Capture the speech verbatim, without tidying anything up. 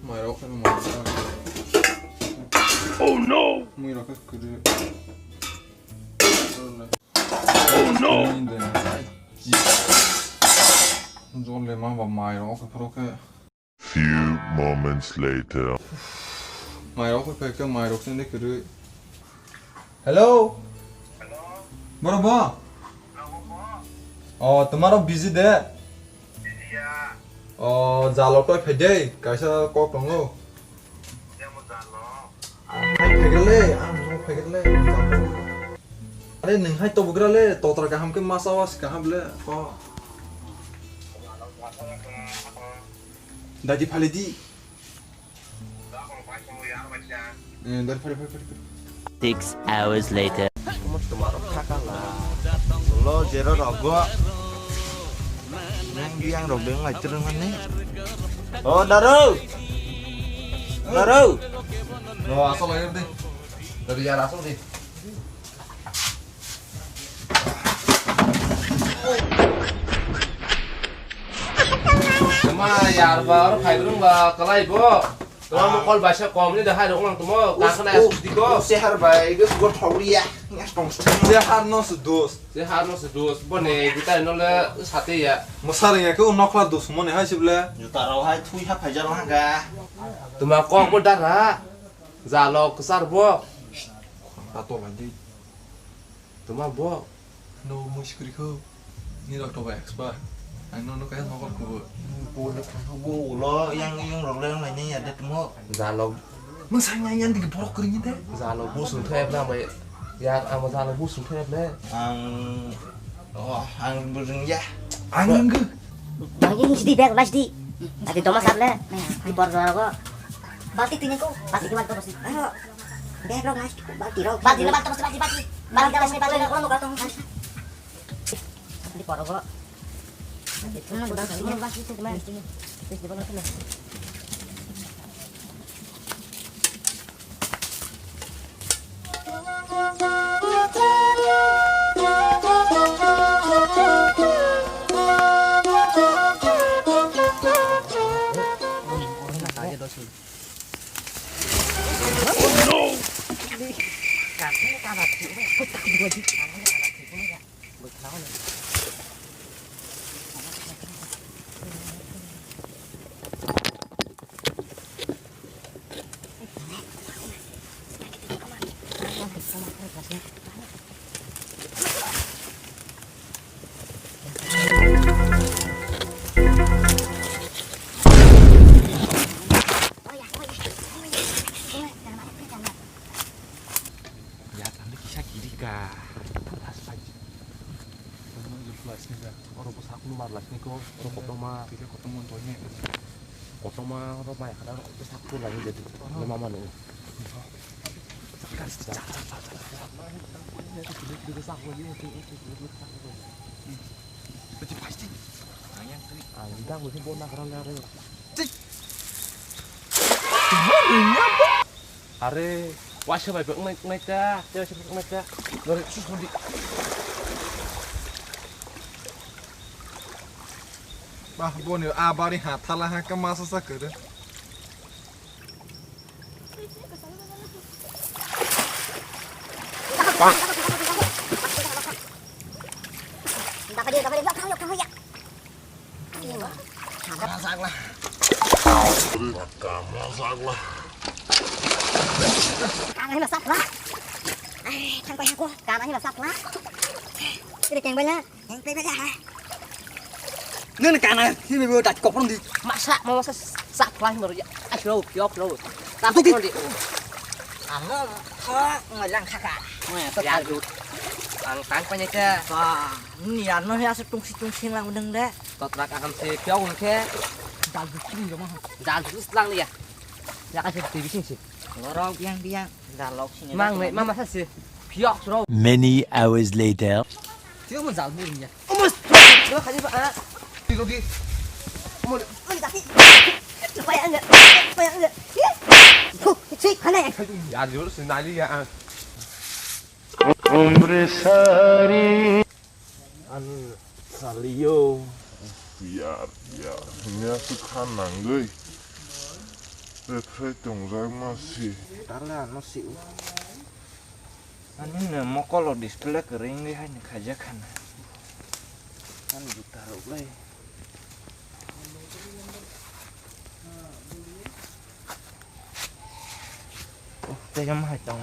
Mairok khe mairok. Oh no! Muirok khe kwrwi. Oh no! Jol le ma ba mairok khe phoro khe. Few moments later. Mairok khe phai khe mairok sende kwrwi. Hello. Hello. Borok bo? Hello, bo? Oh, tomorrow busy de? Busy ya. Oh, jalo toi phai de, kaisa kok tongo. Jemo jalo. Hai phai gele, ang jong phai gele. Are nwng hai tobugra le, totra kaham ke masa was kaham le. Ko. Dadi phale di. Eh, dari, dari, dari, dari, dari. Six hours later. Tomorrow thaka la. Lo jero rogo. Nang biang rok deng lai tereng ani. Oh, Daru. Daru. Lo asal ayo deh. Dari yar asal deh. Tama yar ba, oro phaibrung ba, kalai bo. Tama mo kol baisa kom ni da hai rok lang tamo, kakana ya sudi ko. Sehar bai, ge go thawri ya. Ngas tong. Sehar no se dos. Sehar no se dos. Bo ne, gutai no le sate ya. Masar ya ke nokla dos mo ne hai sible. Juta rok hai thui ha phaijar lang ga. Tama kok bo dara. Jalo kwchar bo. Khorang ta tolai di. Tama bo. No muskuri kho. Ni rok to ba expert. Ang no no kaya nokol kho. Bo le kho bo ulo yang yang rok le lai ni ya det mo. Jalo. Mo sang yang yang dik borok kri ni de. Jalo bo sung thep na mai. Ya ang jalo bo sung thep le. Ang oh ang bo jeng ya. Ang ang ge. Ang ini sidi bag last di. Tapi toma sable. Di por jora ko. Balti tini ko. Balti di balti bosi. Ayo. Bag rok nai, balti rok. Balti na balti, balti, balti, balti. Balti, balti, balti, balti, balti, balti. Di poro go. Balti, balti, balti, balti. Ya, tadi kisah kiri kah? Pas pagi. Tadi mau jual flash nih, Kak. Oro bwsak numa last ni ko, oro kotorma. Twi kotorma toine. Kotorma oro mai khana oro bwsak tu lagi jadi. Oro. Lama mano. Ang dak mesti bona khana lare. Are, waisa bai wngnai, wngnai ta, tei waisa bai wngnai ta. Nore, sus mandi. Bah, boni a bari ha thala ha ka masa sa kere. Dapat dia, dapat dia, dapat dia. Masak lah. Masak lah. Kana hino sapla. Ai, thang pai hako. Kana hino sapla. Ini keng bala. Keng pai bala ha. Nang kana, sini bo tak kopong di. Masa mau masa sapla hino ya. Ai, slow, yok, slow. Tak kopong di. Amo, ha, ngalang kaka. Ya, ang tang pai ni ta. Ni ano ya se tungsi tungsi lang deng de. Totrak akan se kyo ul khe. Jal jus ni joma. Jal jus lang ya. Ya ka se tv sing se. Lorok biang biang. Jalok sini. Mang ne mama sa se. Phiok sro. Many hours later. Tio mo jal bu ni ya. Omo. Lo khani ba. Tiko ki. Omo. Oi dati. Paya anga. Paya anga. Hu, si khana ya. Ya jor se nali ya. Umre sari. Ani salio. Yar, yar. Nya su khan nangoi. Refresh tongjak ma si. Tarle ano si u. Ani ne mokolo display kwrwi wngwi haino khaijak khana. Ani juta rok lai. Oh, tei omo hai tong.